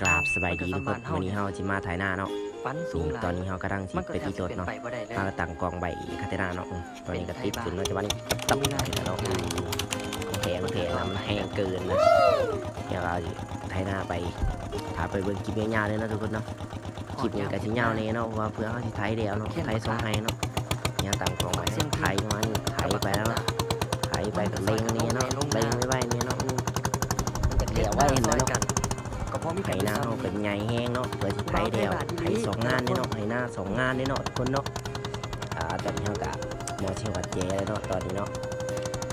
ກາບສະບາຍດີທຸກຄົນ, ມື້ນີ້ເຮົາຊິມາໄຖນາເນາະ. ນີ້ຕອນນີ້ເຮົາກຳລັງຊິໄປຕິດລົດເນາະ, ເຮົາກໍຕັ້ງກ້ອງໄວ້ຂ້າງໜ້າເນາະ. ອື ຕອນນີ້ກໍຕິດຂຶ້ນເນາະ, ແຕ່ວ່ານີ້ຕັບເນາະ. ແພງ ແພງນຳ ແຮງເກີນນະ. ດຽວເຮົາໄຖນາໄປ, ພາໄປເບິ່ງຄລິບຍາວໆເລີຍເນາະທຸກຄົນເນາະ. ຄລິບນີ້ກໍຊິຍາວແດ່ເນາະ ເພາະວ່າເພື່ອເຮົາຊິໄຖແລ້ວເນາະ, ໄຖສອງໄຮ່ເນາະ. ເຮົາຕັ້ງກ້ອງໄວ້ ໄຖມານີ້ ໄຖໄປແລ້ວເນາະ, ໄຖໄປກໍເລັ່ງແດ່ເນາະ, ເລັ່ງໄວໆແດ່ເນາະ. ໂອ້ ມັນຢາກແລ້ວໄວຫັ້ນແຫຼະເນາະ. ໄຖນາເຮົາກໍໃຫຍ່ແຮງເນາະ, ເພື່ອຊິໄຖແລ້ວ ໄຖສອງງານເດ້ເນາະ, ໄຖນາສອງງານເດ້ເນາະທຸກຄົນເນາະ. ອາ ຕອນນີ້ເຮົາກໍມໍຊິຮອດແຈແລ້ວເນາະ, ຕອນນີ້ເນາະ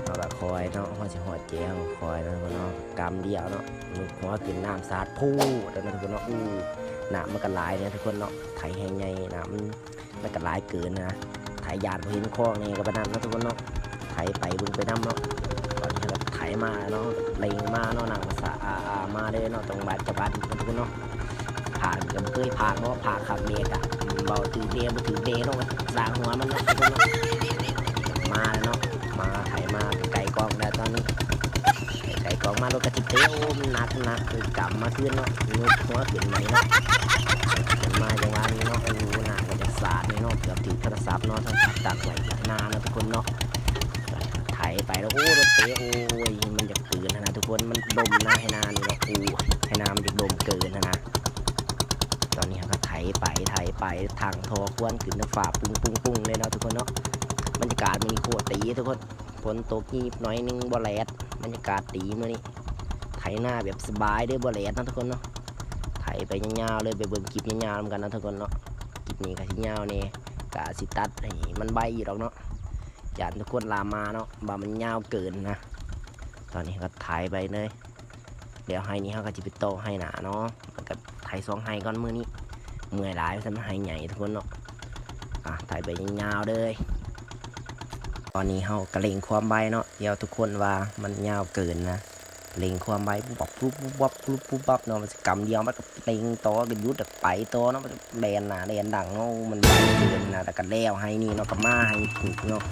ເຮົາກໍຄອຍເນາະ, ເຮົາຊິຮອດແຈ ເຮົາກໍຄອຍເນາະທຸກຄົນເນາະ. ກຳດຽວເນາະ, ຍົກຫົວຂຶ້ນ ນ້ຳສາດພຸດແລ້ວເນາະທຸກຄົນເນາະ. ໂອ້ ນ້ຳມັນກໍຫຼາຍເນາະທຸກຄົນເນາະ, ໄຖແຮງໃຫຍ່ ນ້ຳ ມັນກໍຫຼາຍເກີນນະ, ໄຖຢ້ານບໍ່ເຫັນຄອງແດ່ກໍປານນັ້ນເນາະທຸກຄົນເນາະ. ໄຖໄປເບິ່ງໄປນຳເນາະ. ຕອນນີ້ເຮົາກໍໄຖມາເນາະ, ເລັ່ງມາເນາະ, ນ້ຳກໍສະອາດມາເລີຍເນາະ, ຕ້ອງບາດຈະບາດທຸກຄົນເນາະ. ພາກນີ້ກໍບໍ່ເຄີຍພາກເນາະ, ພາກຄັກແດ່ກະເວົ້າຖືກແດ່ບໍ່ຖືກແດ່ເນາະ, ຊ່າງຫົວມັນເນາະທຸກຄົນເນາະ. ມາແລ້ວເນາະ, ມາ ໄຖມາໃກ້ໆກ້ອງແລ້ວຕອນນີ້. ໃກ້ໆກ້ອງມາ ລົດກະຊິເຕະ, ໂອ້ ມັນໜັກ ໜັກ ຄືກຳມາຄືນເນາະ, ຍົກຫົວຂຶ້ນໃໝ່ເນາະ. ຂຶ້ນມາຈັງຫວະນີ້ເນາະ, ໂອ້ ນ້ຳກໍຈະສາດນີ້ເນາະ, ເກືອບຖືກໂທລະສັບເນາະ, ໂທລະສັບຕັກໄວ້ຂ້າງໜ້າເນາະທຸກຄົນເນາະ. ໄຖໄປແລ້ວ ໂອ້ ລົດເຕະ, ໂອ້ຍ ມັນຢາກເກີນຫັ້ນນະທຸກຄົນ, ມັນດົມນະ ໄຖນານີ້ເນາະ. ໂອ້ ໄຖນາມັນຢາກດົມເກີນຫັ້ນນະ. ຕອນນີ້ເຮົາກໍໄຖໄປ ໄຖໄປ, ທາງທໍ່ຄວັນຂຶ້ນເທິງຟ້າປຸ້ງໆໆເລີຍເນາະທຸກຄົນເນາະ. ບັນຍາກາດມື້ນີ້ໂຄດດີທຸກຄົນ. ຝົນຕົກຫຍິບໜ້ອຍໜຶ່ງ ບໍ່ແດດ, ບັນຍາກາດດີມື້ນີ້. ໄຖນາແບບສະບາຍເດີ ບໍ່ແດດເນາະທຸກຄົນເນາະ. ໄຖໄປຍາວໆເລີຍ, ໄປເບິ່ງຄລິບຍາວໆນຳກັນເນາະທຸກຄົນເນາະ. ຄລິບນີ້ກໍຊິຍາວແດ່, ກະຊິຕັດໃຫ້ມັນໄວຢູ່ດອກເນາະ, ຢ້ານທຸກຄົນລາມມາເນາະ ວ່າມັນຍາວເກີນນະ. ຕອນນີ້ກໍໄຖໄປເລີຍ. ແລ້ວໄຮ່ນີ້ເຮົາກໍຊິໄປຕໍ່ໄຮ່ໜ້າເນາະ, ແລ້ວກໍໄຖສອງໄຮ່ກ່ອນມື້ນີ້, ເມື່ອຍຫຼາຍ ວ່າຊັ້ນ, ໄຮ່ໃຫຍ່ທຸກຄົນເນາະ. ອາ ໄຖໄປຍາວໆເລີຍ. ຕອນນີ້ເຮົາກໍເລັ່ງຄວາມໄວເນາະ, ດຽວທຸກຄົນວ່າມັນຍາວເກີນນະ. ເລັ່ງຄວາມໄວ ປຸບປັບ ປຸບປັບ ປຸບປັບ ປຸບປັບເນາະ, ມັນຊິກຳດຽວ ມັນກໍເລັ່ງຕໍ່ ກໍຢຸດ ແລ້ວກໍໄປຕໍ່ເນາະ, ມັນກໍແລ່ນໜ້າແລ່ນຫຼັງເນາະ. ມັນໄວເກີນນະ. ແລ້ວກໍແລ້ວໄຮ່ນີ້ເນາະ, ກໍມາໄຮ່ທີ່ເນາະ,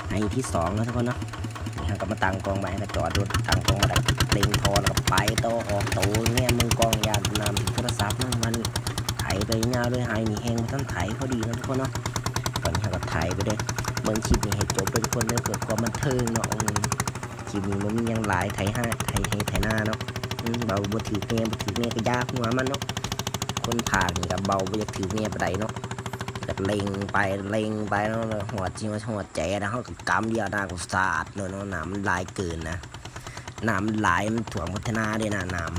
ໄຮ່ທີ່ສອງເນາະທຸກຄົນເນາະ. ນີ້ເຮົາກໍມາຕັ້ງກ້ອງໄວ້, ກໍຈອດລົດຕັ້ງກ້ອງໄວ້ ແລ້ວກໍເລັ່ງທໍ່ ແລ້ວກໍໄປຕໍ່ ອອກໂຕ. ແນມເບິ່ງກ້ອງ ຢ້ານນ້ຳ ໂທລະສັບນຳ. ມານີ້ໄຖໄປຍາວເລີຍ, ໄຮ່ນີ້ແຮ່ງບໍ່ທັນໄຖພໍດີເນາະທຸກຄົນເນາະ. ຕອນນີ້ເຮົາກໍໄຖໄປເດີ, ເບິ່ງຄລິບນີ້ໃຫ້ຈົບເດີທຸກຄົນເດີ ເພື່ອຄວາມບັນເທີງເນາະ. ຄລິບນີ້ບໍ່ມີຫຍັງຫຼາຍ, ໄຖໄຮ່ ໄຖໄຮ່ໄຖນາເນາະ. ອືມ ເວົ້າບໍ່ຖືກແດ່ ບໍ່ຖືກແດ່ກໍຢ່າຫົວມັນເນາະ. ຄົນພາກນີ້ກໍເວົ້າບໍ່ຢາກຖືກແດ່ປານໃດເນາະ, ກໍເລັ່ງໄປ ເລັ່ງໄປເນາະ. ຮອດຊິຮອດແຈແລ້ວ ເຮົາກໍກຳດຽວ ນ້ຳກໍສາດໂລດເນາະ. ນ້ຳມັນຫຼາຍເກີນນະ, ນ້ຳມັນຫຼາຍ ມັນຖ້ວມຄັນເທນາເດ້ນະ. ນ້ຳ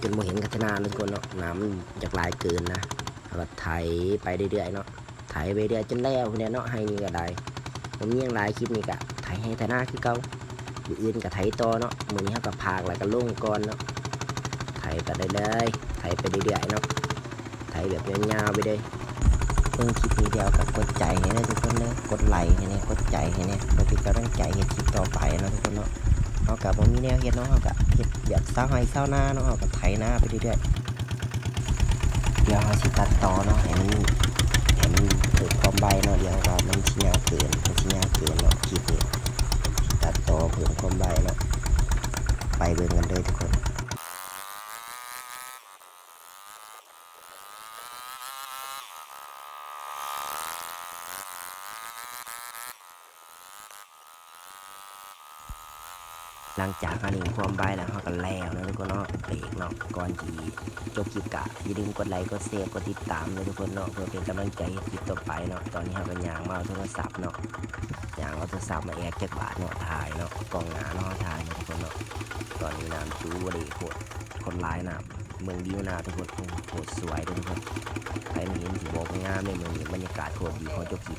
ຈົນບໍ່ເຫັນຄັນເທນາເລີຍທຸກຄົນເນາະ, ນ້ຳມັນຢາກຫຼາຍເກີນນະ. ເຮົາກໍໄຖໄປເລື້ອຍໆເນາະ. ໄຖໄປເລື້ອຍຈົນແລ້ວພຸ້ນແຫຼະເນາະ, ໄຮ່ນີ້ກໍໄດ້. ບໍ່ມີຫຍັງຫຼາຍ, ຄລິບນີ້ກໍໄຖໄຮ່ໄຖນາຄືເກົ່າ, ມື້ອື່ນກໍໄຖຕໍ່ເນາະ. ມື້ນີ້ເຮົາກໍພາກແລ້ວກໍລົງກ່ອນເນາະ. ໄຖໄປເລື້ອຍໆ ໄຖໄປເລື້ອຍໆເນາະ, ໄຖແບບຍາວໆໄປເລີຍ. ເບິ່ງຄລິບນີ້ແລ້ວກໍກົດໃຈໃຫ້ເດີທຸກຄົນເດີ, ກົດໄລໃຫ້ແດ່ ກົດໃຈໃຫ້ແດ່ ເພື່ອເປັນກຳລັງໃຈເຮັດຄລິບຕໍ່ໄປເນາະທຸກຄົນເນາະ. ເຮົາກໍບໍ່ມີແນວເຮັດເນາະ, ເຮົາກໍເຮັດວຽກຊາວໄຮ່ຊາວນາເນາະ, ເຮົາກໍໄຖນາໄປເລື້ອຍໆ. ດຽວເຮົາຊິຕັດຕໍ່ເນາະ ໃຫ້ມັນ ໃຫ້ມັນເພີ່ມຄວາມໄວເນາະ. ດຽວວ່າມັນຊິຍາວເກີນ ມັນຊິຍາວເກີນເນາະ ຄລິບນີ້. ຊິຕັດຕໍ່ເພີ່ມຄວາມໄວເນາະ, ໄປເບິ່ງກັນເດີທຸກຄົນ. ຫຼັງຈາກເຮົາຫຼິ້ນຄວາມໄວແລ້ວ ເຮົາກໍແລ້ວເນາະທຸກຄົນເນາະ, ເບຣກເນາະ. ກ່ອນທີ່ຈົບຄລິບກໍຢ່າລືມກົດໄລ ກົດແຊ ກົດຕິດຕາມເດີທຸກຄົນເນາະ ເພື່ອເປັນກຳລັງໃຈເຮັດຄລິບຕໍ່ໄປເນາະ. ຕອນນີ້ເຮົາກໍຍ່າງມາເອົາໂທລະສັບເນາະ, ຍ່າງເອົາໂທລະສັບມາແອກຈັກບາດເນາະ, ຖ່າຍເນາະ ກ້ອງໜ້າເນາະ, ຖ່າຍເນາະທຸກຄົນເນາະ. ຕອນນີ້ນ້ຳຈູບໍ່ໄດ້ໂຄດ ຄົນຫຼາຍນ້ຳ, ເບິ່ງວິວໜ້າທຸກຄົນ. ໂອ້ ໂຄດສວຍເດີທຸກຄົນ, ໃຜມາເຫັນຊິບອກວ່າງາມເດ້. ມື້ນີ້ບັນຍາກາດໂຄດດີ. ຂໍຈົບຄລິບ.